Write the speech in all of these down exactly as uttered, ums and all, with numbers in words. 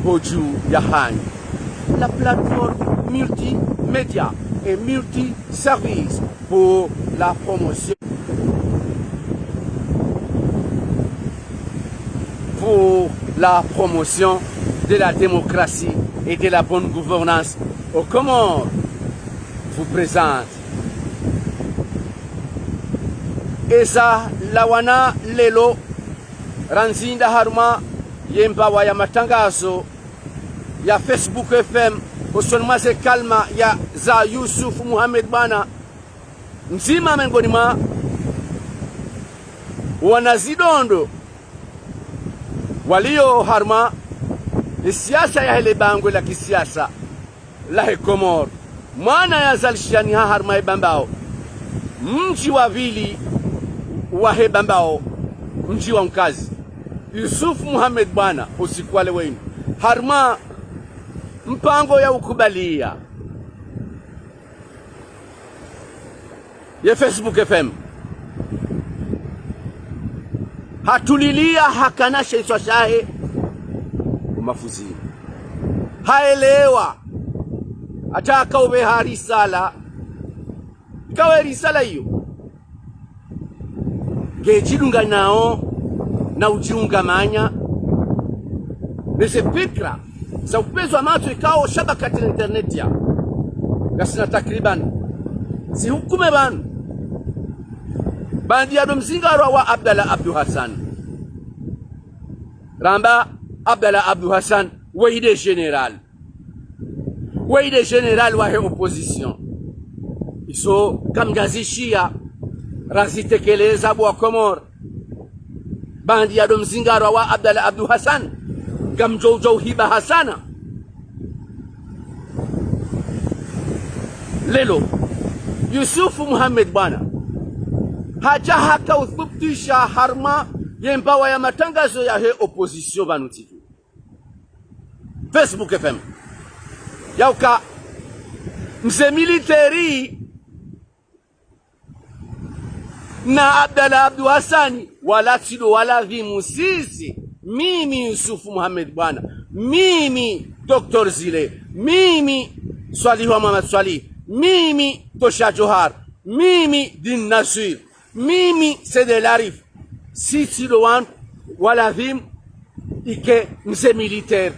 Hodju ya hanyu. La plateforme multimédia et multiservice pour la promotion, pour la promotion de la démocratie et de la bonne gouvernance aux Comores vous présente. Eza lawana leo, randzi nda harumwa ye mbawa ya matangazo ya Facebook F M, hosoni mwa ze kalima ya za Yusuf Mohamed Bwana, mdzima mengoni mwa wana zidondo walio harumwa ye siasa yahe le bangwe la kisiasa lahe Komori. Mwana ya zalishwa ni ha harumwa ye Bambao, mdji wa pvili wahe Bambao, mdji wa Nkazi. Yusuf Mohamed Bwana, usiku wa leo wunu, harumwa mpango ya ukubalia ye Facebook F M, hatulilia, hakana she iswa shahe umafuzini. Haelewa, hata haka upveha risala, ikawo ye risala iyo nge djidunga nao na udjiungamanya ne ze fikira za upvezwa matso ikao shabakati la internet ya ngasina takriban zihukume pvanu. Bandi ya do mzingarwa wa Abdallah Abdou Hassan. Ramba Abdallah Abdou Hassan, weye nde général. Weye nde général wahe opposition. Izo kamdjazishiya, razitekeleza bo wa Komori. Bandi ya do mzingarwa wa Abdallah Abdou Hassan, ngamdjo udjo uhiba hasana. Leo, Yusuf Mohamed Bwana, hadja haka uthubutisha harumwa ye mbawa ya matangazo yahe opposition pvanu ntiti Facebook F M, yauka mze militaire na Abdallah Abdou Hassan, wala tsi ndo waladhimu sisi, mimi Yusuf Mohamed Bwana, mimi Docteur Zile, mimi Swalihi wa Mohamed Swalihi, mimi Tosha Djohar, mimi Din Naswir, mimi Said El Arif, sisi ndo wanu waladhimu ike mze militaire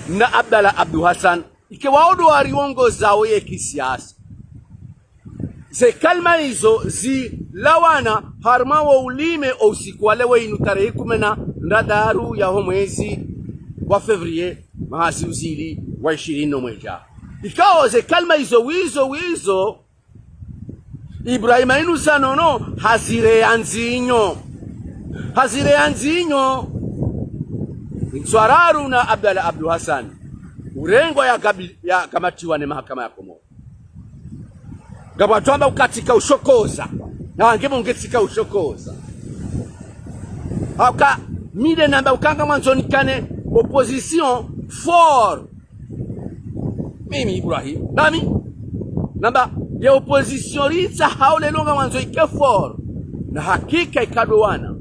na Abdallah Abdou Hassan, ike wao ndo wariongozao ye kisiasa. Ze kalima izo zilawana harumwa wo ulime o usiku wa leo wunu tarehi kume na ndraru yaho mwezi wa février, mwaha zihwi zili na ishirini na mwedja. Ikao ze kalima izo wizo wizo, Ibrahima Inoussa Nono hazireya ndzinyo. Hazireya ndzinyo. Ntswararu na Abdallah Abdou Hassan, urengwa ya gabi-, ya kamatiwa ne mahakama ya Komori. Ngapvo watru wamba uka tsika ushokoza. Na nge mo nge tsika ushokoza. Hauka mi nde namba uka ngamwandzo nikane opposition fort. Mimi Ibrahim, nami namba ye opposition ritsahao leo ngamwandzo ike fort. Na hakika ika ndo wana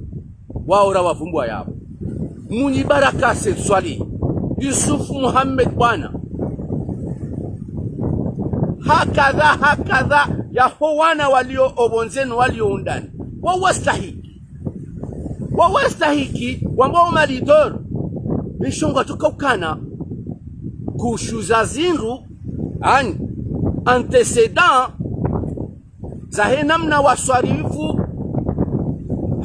wao ra wavumbwa yapvo. Mwinyi Baraka Said Swalihi, Yusuf Mohamed Bwana, hakadha, hakadha yaho wana walio opvondzeni, walio undani. Wo wastahiki. Wo wastahiki wamba wo ma leader. Mishongo atuka ukana kushuza zindru, ani, antécédent zahe namna waswarifu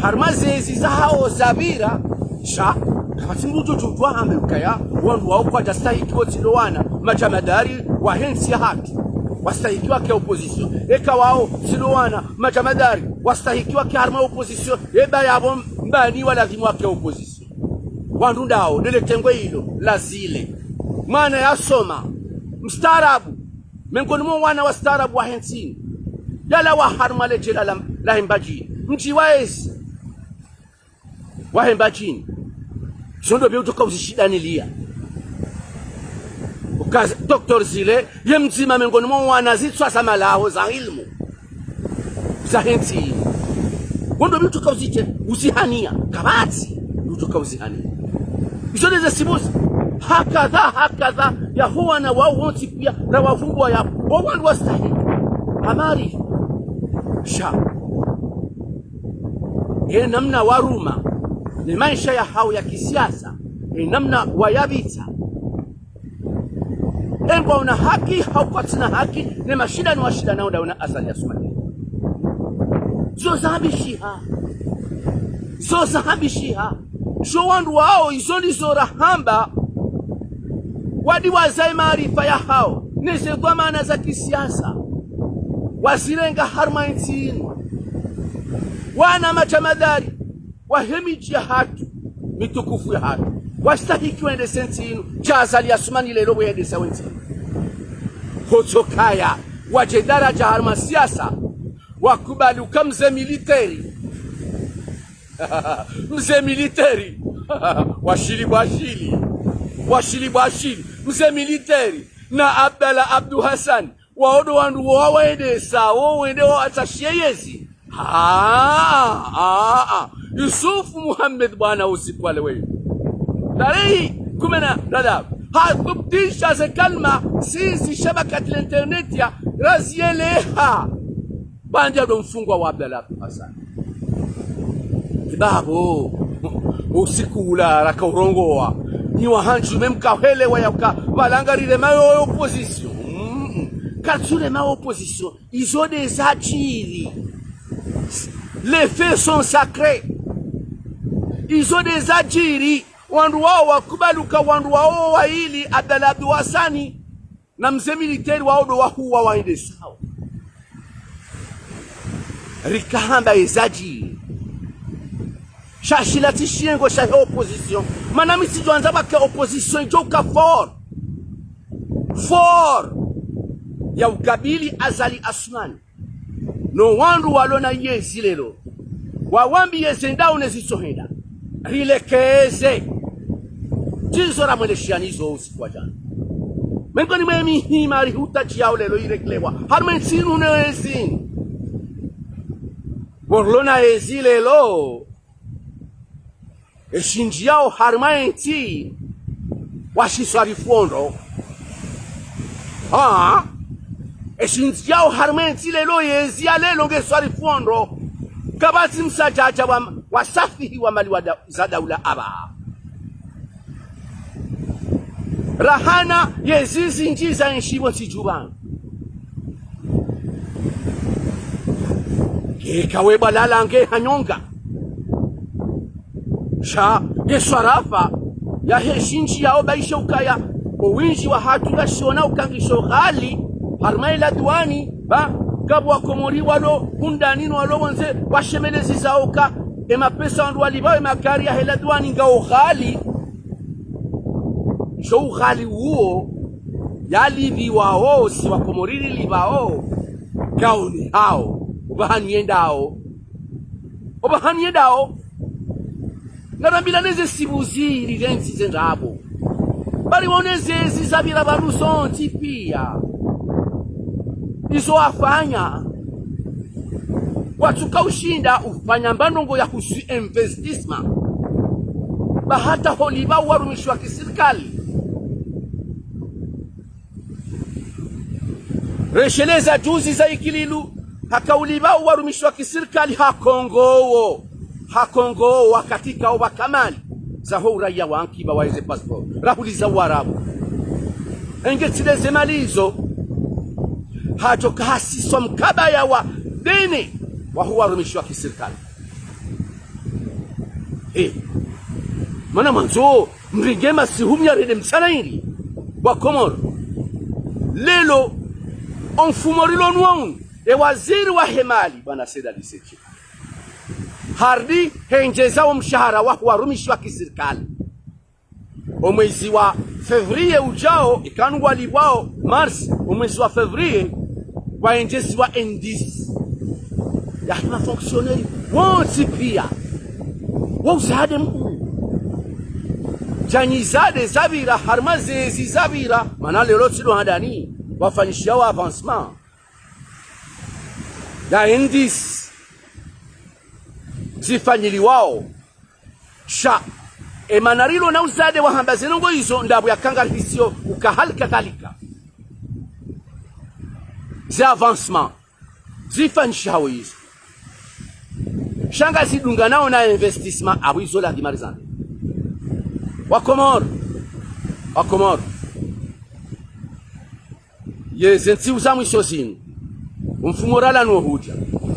harumwa zezi zahao zapvira, sha kapvatsi mdru udjo udjuwa hambe ukaya wandru wao kwadjastahiki, wo tsi ndo wana majamadari wahe ntsi ya haki, wastahiki wake opposition. Eka wao tsi ndo wana majamadari wastahiki wake harumwa opposition, eba yapvo mbani waladhimu wake opposition? Wandru ndao, ndele tengwe ilo la Zile. Mwana yasoma, mstaarabu, mengoni mo wana wastaarabu wahe ntsini. Yalawa harumwa le jela la, lahe Mbadjini, mdji wa ezi wahe Mbadjini. Zo ndo pvo utoka uzishidanilia. Uka Docteur Zile, ye mdzima mengoni mo wana zitswa za malaho za ilmu zahe ntsi. Wo ndo pvo utoka uzite, uzihania. Kapvatsi utoka uzihania. Izo ndeze sibuzi. Hakadha, hakadha, yahuwana wao wontsi pia, na wavumbua ya, wo wandru wastahiki. Hamari. Sha. E namna waruma, ne maesha yahao ya kisiasa, e namna wayabitsa. Engwaona haki, hau kwatsina haki, ne mashindano washindanao ndawo na Azali Assoumani. Zo zahambishiha. Zo zahambishiha. Sho wandru wao, izo ndizo rahamba, wadiwaza e maarifa yahao, neze dhwamana za kisiasa, wazirenga harumwa entsi inu. Wana majamadari, wahe midji yahatru, mitukufu yahatru, wastahiki wendese entsi inu, sha Azali Assoumani leo wendesa entsi inu. Hotsokaya, wadje daraja harumwa siasa, wakubali uka mze militeri. Mze militeri. Washili bwashili. Washili bwashili. Mze militeri. Na Abdallah Abdou Hassan. Wao ndo wandru wao wendesa, wao wende wao atashiye yezi. Ah, ah, ah. Yusuf Mohamed bwana usiku wa leo. Tarehi kume na tatu. Hathubtisha ze kalima, sisi shabakati la internet ya razieleha. Bandia ndo mfungwa wa Abdallah Abdou Hassan. Ibabo, usiku ula raka urongowa. Ni wahanji memkahele wayaka, walangarire mayo opposition. Mm-mm. Katsure mayo opposition. Izo ndeza djiri. Les faits sont sacrés. Izo ndeza djiri. Wandru wao wakubali uka wandru wao waili Abdallah Abdou Hassan na mze militeri wao ndo wahuwa waendesao. Rikahamba eza djiri. Sha shila tsi shiyengo shahe opposition. Mana mi tsidjwandza pvwake opposition idjo uka fort. Fort. Ya ukabili Azali Assoumani. No wandru walona yezi leo. Wawambiye ze ndao ne zitsohenda. Rilekeze. Ndizo ramweleshiani zo usiku wa djana. Mengoni mwe mihima rihutadjiyao leo ireglewa. Harumwa entsi inu ne yezi. Pvo rilona yezi leo. Eshindji yao harumwa entsi, washiswarifu ondro. Ah, eshindji yao harumwa entsi leo, yezi ya leo ngeswarifu ondro. Kapvatsi msadjadja wa, wa safihi wa mali wa da, za daula aba. Rahana yezi zindji za ntsi pvo ntsi djupvani. Keka we bwalala nge hanyonga. Sha, ye swarafa, yahe shindji yao baishe ukaya, owindji wahatru ngashiona uka ngisho ghali, harumwa ila duwani, ba, kapvwa Komori walo, hundani no walo wondze, washemelezi zao uka, emapesa wandru walipvao, emagari yahe la duwani ngao ghali. Sho ughali uwo, yalipviwao, si wakomori rilipvao, ngaonehao, opvahanu yendao. Opvahanu yendao. Narambilane ze sibuzi rirentsi ze ndrabo. Bari wone zezi zapvira pvanu zontsi pia. Izo wafanya. Watsuka ushinda ufanya mbandrongo ya husu investissement. Ba hata holipva warumishi wa kisirikali. Resheleza juzi za ikililu, haka ulipva warumishi wa kisirikali ha Kongo wo. Ha Kongo wo wakati kao pvwaka mali. Zaho uraiya wa nkiba wa eze passport. Rahuliza Uarabu. Enge tsi leze mali izo. Hadjo kahasiswa mkabaya wa deni waho warumishi wa kisirikali. Eh. Mana mwandzo, mrenge masihu mia rende mtsana ili. Wa Komoro. Leo, omfumo rilo nuwo unu, e waziri wahe mali, bwana Said Ali Said Chif. Harudi hendjeza wo mshahara waho warumishi wa kisirikali. Omwezi wa février udjao, ikao ngwalipvwao mars, omwezi wa février, waendjeziwa indice yahe ma fonctionnaires wontsi pia. Wo uzade mkuu. Djanyi zade zapvira, harumwa zezi zapvira, mana leo tsi ndo handani, wafanyishiao avancement ya indice zifanyiliwao. Sha, E mana rilo na uzade wahamba ze ndrongoo izo, ndapvo yaka ngarihisiyo uka hali kadhalika ze avancement zifanyishihao izo, sha ngazidunganao na investissement, apvo izo lazima rizambe. Wakomoro, Wakomoro, yeze ntsihu za mwiso zinu, omfumo ralawa no hudja,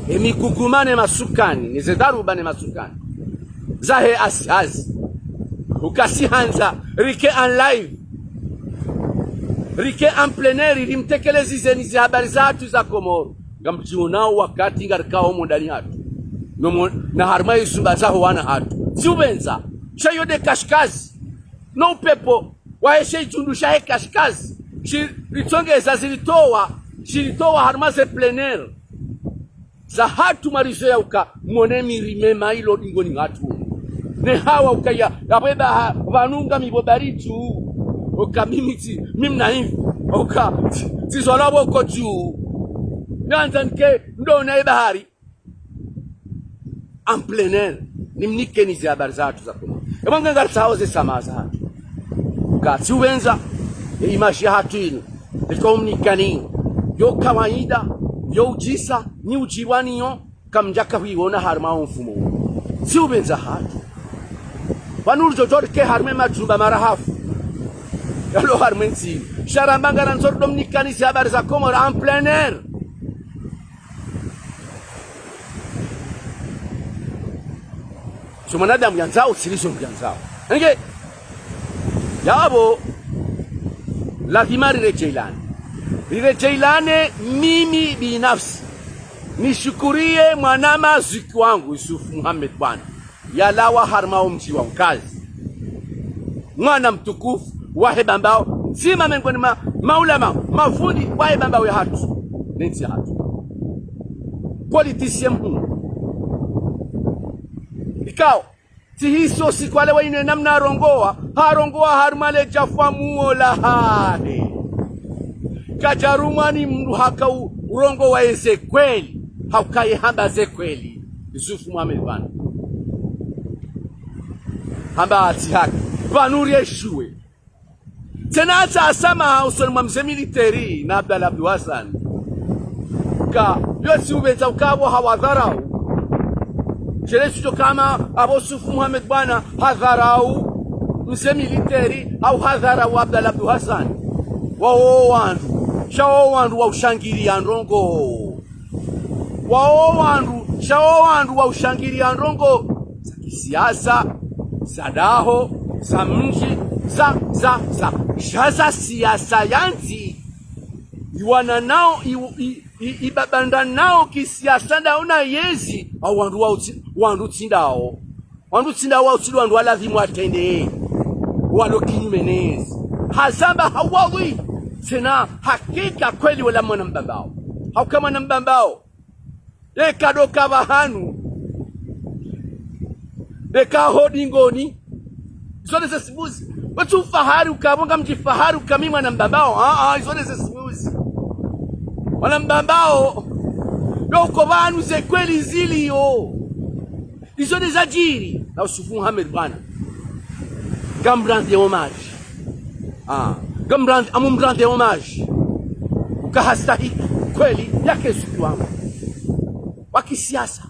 emiguguma ne masukani, ne ze dharuba ne masukani zahe asihazi, uka sihandza rike en live, rike en plein air, rimtekelezizeni ze habari zahatru za Komoro. Ngamdjionao wakati ngarikao omo ndani hatru, no mo, na harumwa ezumba zaho wana hatru. Tsi upvendza, sha iyo nde kashikazi no upepvo wahe she idjundru shahe kashikazi, shiritsongeza, shiritowa, shiritowa harumwa ze plein air zahatru, mwarizo ya uka mwone miri mema ilo dingoni hatru. Ne hawa ukaya, yapvo eba ha, pvanu ngami pvo bari dju. Uka mimi tsi, mimi na hivi. Uka tsi, tsi zolwa pvoko dju. Nandza nike ndona ebahari en plein air, nimnikeni ze habari zahatru za Komoro. Epvo nge ngaritsahao ze samaha zahatru. Ka tsi upvendza, e image yahatru inu, rika umnikani yo kawaida, yo udjisa, ni udjirwani yo, kamdjaka huiona harumwa omfumo. Tsi upvendza hatru. Pvanu ridjo djo rike harumwa emajumba marahafu yalo harumwa entsi. Sha ramba ngarandzo rido mnikani ze habari za Komoro en plein air. Zo mwanadamu yandzao, tsi lizo mbi yandzao. Enge, yapvo lazima riredjeilane. Riredjeilane, mimi binafsi nishukuriye mwanamazwiki wangu Yusuf Muhammad Bwana, yalawa harumwa omdji wa Ukazi. Mwana mtukufu wahe Bambao ndzima, mengoni mwa maulama, mafundi wahe Bambao yahatru, ne ntsi yahatru. Politicien mhuu. Ikao, tsi hiso siku ale wa ine namna arongowa, harongowa harumwa ledjafwa muo lahahe. Kadjarumwa ni mndru haka u, urongowa eze kweli, hauka ye hamba ze kweli. Yusuf Muhammad Bwana hamba atsi haki. Pvanu rieshuwe. Tsena hatsaha samaha usoni mwa mze militeri na Abdallah Abdou Hassan. Ka, yo tsi upvendza uka apvo hawadharau. Djele tsidjo kama apvo Yusuf Muhammad Bwana hadharau mze militeri, au hadharau Abdallah Abdou Hassan. Wao wandru, sha wao wandru wa ushangiriya ndrongoo. Wao wandru, sha wao wandru wa ushangiriya ndrongoo za kisiasa, za daho, za mdji, za, za, za, sha za siasa ya ntsi. Iwana nao, i, i, i, ibabanda nao kisiasa ndao na yezi, hao wandru wa utsi, wandru tsi ndao. Wandru tsi ndao, wao tsi ndo wandru waladhimu watrende, walo kinyume nezi. Hazamba ha wawi, tsena hakika kweli wola mwana Mbambao. Hauka mwana Mbambao, yeka ndo ka pvahanu, yeka ho dingoni. Izo nde ze simuzi. Wetsu fahari uka apvo ngamdji fahari uka mi mwana Mbambao. Ah, ah, izo nde ze simuzi. Mwana Mbambao, yo uko pvanu ze kweli ziliyo. Izo nde zadjiri na Yusuf Muhammad Bwana. Ngamrandzi hommage. Ah, ngamrandzi, ngamrandzi hommage. Uka hastahiki kweli yake suki wangu wa kisiasa,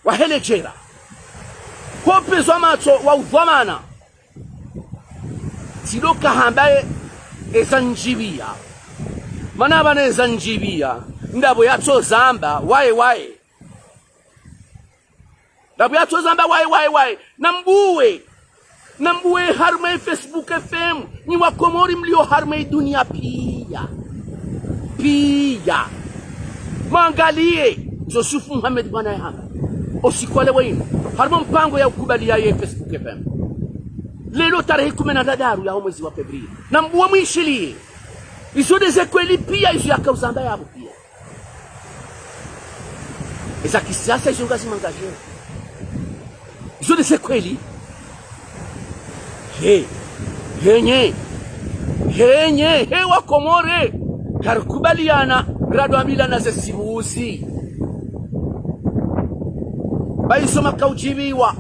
wa heledjera, kopvedzwa matso, wa udhwamana. Tsi ndo ka hamba ye, eza ndjibiya. Mana pvanu eza ndjibiya, ndapvo yatso zamba, waye, waye. Ndapvo yatso zamba, waye, waye, waye. Nambuwe. Nambuwe harumwa Facebook F M. Nyi Wakomori mlio harumwa idunia piya. Piya. Mwangaliye. Izo Yusuf Muhammad Bwana yahamba. Usiku wa leo inu. Harumwa mpango ya ukubaliya ye Facebook F M. Leo tarehi kume na ndraru ya omwezi wa février. Nambuwe mwishiliye. Izo nde ze kweli piya, izo yaka uzamba yapvo piya. Eza kisiasa izo ngazi mangaje. Izo nde ze kweli. He. Henye. Henye. He Wakomori. Karikubaliana. Radwambilana ze simuzi. Ba izo maka udjibiwa.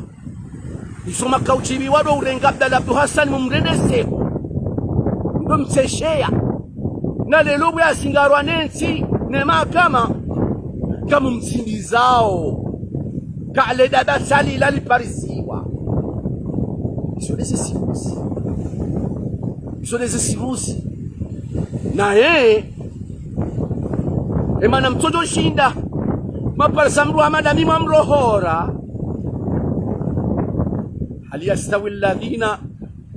Izo makaujibiwa ndo urenga Abdallah Abdou Hassan mumrendese. Ndo mtsesheya. Na leo pvwa yazingarwa ne ntsi, ne mahakama. Ngamumtsindizao. Kale daba sali laliparisiwa. Izo ndeze siruzi. Izo ndeze siruzi. Naye, emana mtsodjo shinda. Mwaparisa mdru hama nda mi mwamrohora. هل يستوي الذين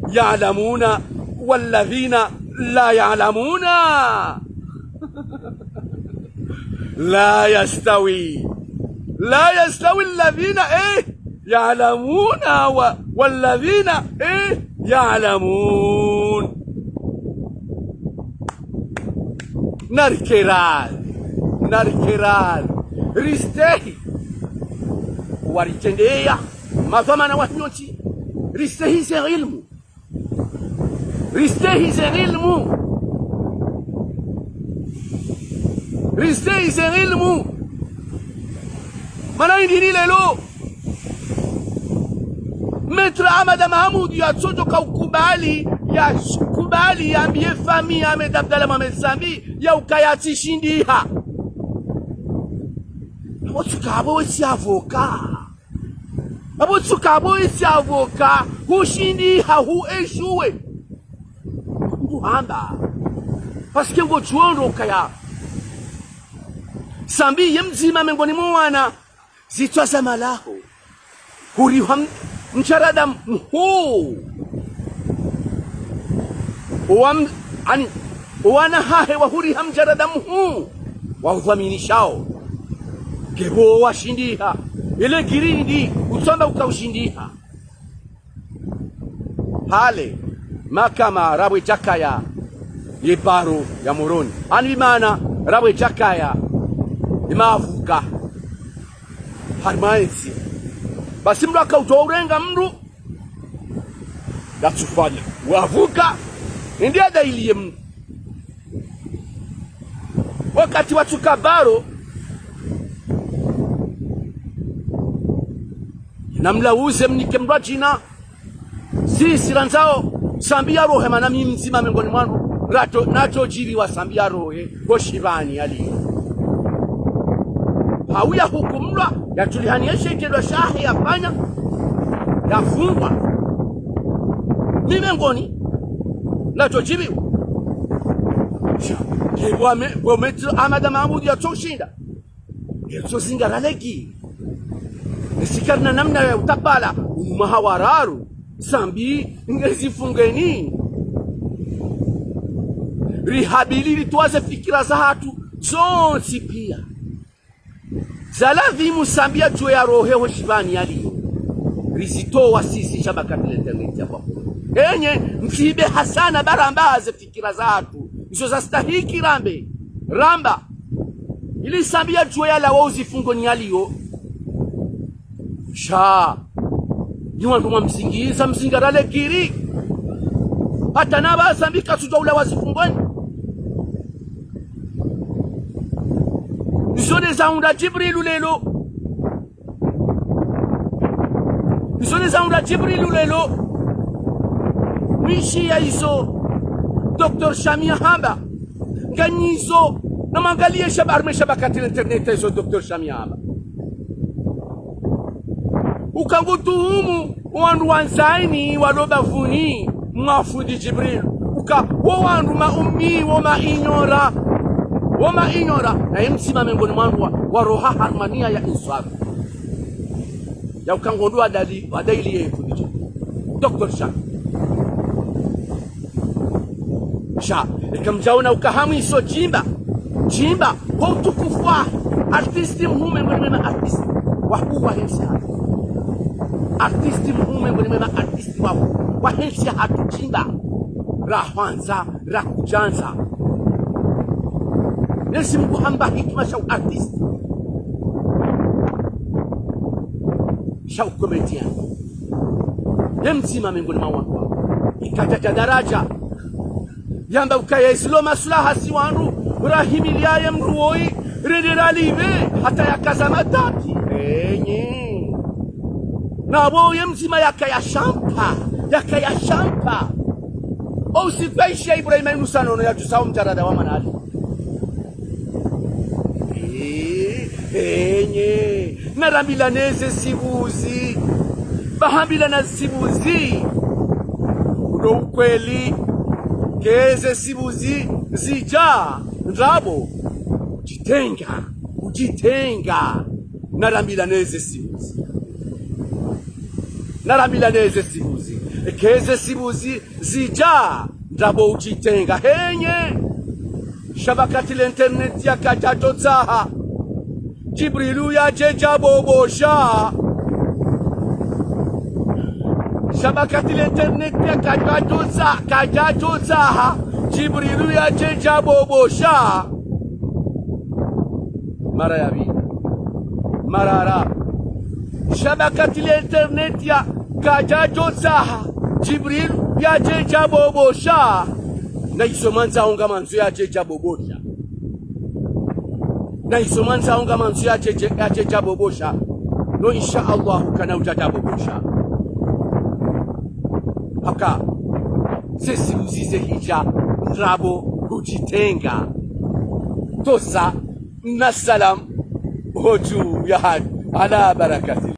يعلمون والذين لا يعلمون؟ لا يستوي. لا يستوي الذين، إيه، يعلمون و-، والذين، إيه، يعلمون. Narikeraru, narikeraru. Ristehi. Waritrendeya. Madhwamana wa nyontsi. Ristehi ze ilmu. Ristehi ze ilmu. Ristehi ze ilmu. Mana hindri leo. Maître Ahmada Mahamoud yatsodjo ka ukubali, yakubali, yambiye famille ya Ahmed Abdallah Mohamed Sambi, ya ukaya tsishindiha. Apvo tsuka apvo wetsi avocat. Apvo tsuka apvo wetsi avocat, hushindiha, hu échoué. Ngu hamba. Parce que ngodjo ona ukaya Sambi ye mdzima mengoni mwa wana zitswa za malaho. Hurihwa m-, mdjarada mhuu. Owa m-, ani, owana hahe wahuriha mdjarada mhuu. Wahudhwaminishao. Kepvo washindiha. Ile girindi, utsamba uka ushindiha. Hale, mahakama rapvo idjakaya ye baro ya Moroni. Ani bimana rapvo idjakaya ye mavuka. Harimwa entsi. Basi mdru akaudjo urenga mdru. Yatsufanya. Wavuka. Ende adailiye mdru. Wakati watsuka baro, namlauze mnike mdru djina, sisi randzao, Sambi yarohe mana mi mdzima mengoni mwa wandru, rato, nadjo djibiwa Sambi yarohe, ho shipvani yaliyo. Hau yahukumulwa, yatsulihani ye shitrendwa shahe yafanya, yafungwa. Mi mengoni, nadjo djibiwa. Sha, ye pvo me-, pvo Maître Ahmada Mahamoud yatsoshinda. Yetso zingara legi. Esi karina namna ya utapala, unu mwaha wa raru, Sambi, ngezi fungweni. Rihabili ritowa ze fikira zahatru, zontsi pia. Za lazimu Sambi yadjuwe yarohe ho shipvani yaliyo. Rizitowa sisi shabakati la internet ya kwakwe. Enyi, mtsibe hasana baramba ze fikira zahatru. Izo zastahiki rambe. Ramba. Ili Sambi yadjuwe yalawa ho zifungoni yaliyo. Sha. Nyi wandru mwamzingiza mzingara legiri. Hata na pvasa Sambi katsudjuwa ulawa zifungoni. Izo ndeza hundra Djibrilu leo. Izo ndeza hundra Djibrilu leo. Mwishiya izo Docteur Shami yahamba. Nganyizo, namwangaliye shaba-, harimwa shabakati la internet izo Docteur Shami yahamba. Uka ngutuhumu wandru wandzani walo bapvuni mwa fundi Djibril. Uka wo wandru maummi, wo mainyora. Wo mainyora. Naye mdzima mengoni mwa wandru wa, waroha harumwa niya ya inswafi. Ya uka ngondo wadali, wadailiye fundi Djibril. Docteur Shami. Sha, eka mdjaona uka hamwiso Djimba. Djimba, ho utukufu wa artiste mhuu mengoni mwa ma artiste. Wahuu wahe ntsi yahatru. Artiste mhuu mengoni mwa ma artiste wahuu wahe ntsi yahatru Djimba. Rahwandza, rakudjandza. Mwenyezi Mungu hamba hikima sha u artiste. Sha u comédien. Ye mdzima mengoni mwa wandru wawo. Ikadja dja daraja. Yamba ukaya izilo masulaha si wandru. Rahimiliya ye mdru woyi. Rende ralipve. Hata yakaza matati. Enyi. Ndrabo ye mdzima yakaya shampa, yakaya shampa. Ousiku yaishiya Ibrahima inu sa nono yadjusa omdjarada wa manali. Eh, enyi, narambilane ze sibuzi. Bahambilana sibuzi. Udo ukweli. Eka ze sibuzi zidja, ndrabo udjitenga, udjitenga. Narambilane ze sibuzi. Narambilane ze sibuzi. Eka ze sibuzi zidja, ndrabo udjitenga. Enyi. Sha wakati le internet yakadjadjotsaha, Djibrilu yadje djabobosha. Sha wakati le internet yakadjadjotsa-, kadjadjotsaha, Djibrilu yadje djabobosha. Mara ya pvili. Mara ya raru. Sha wakati le internet yakadjadjotsaha, Djibrilu yadje djabobosha. Na izo mwandzao ngamandzo yadje djabobosha. Na izo mwandzao ngamandzo yadje, yadje djabobosha. No, insha Allah, kana udja djabobosha. Haka, ze sibuzi zidja, ndrabo udjitenga. Tosa, na salam, hodju ya had, ala barakati.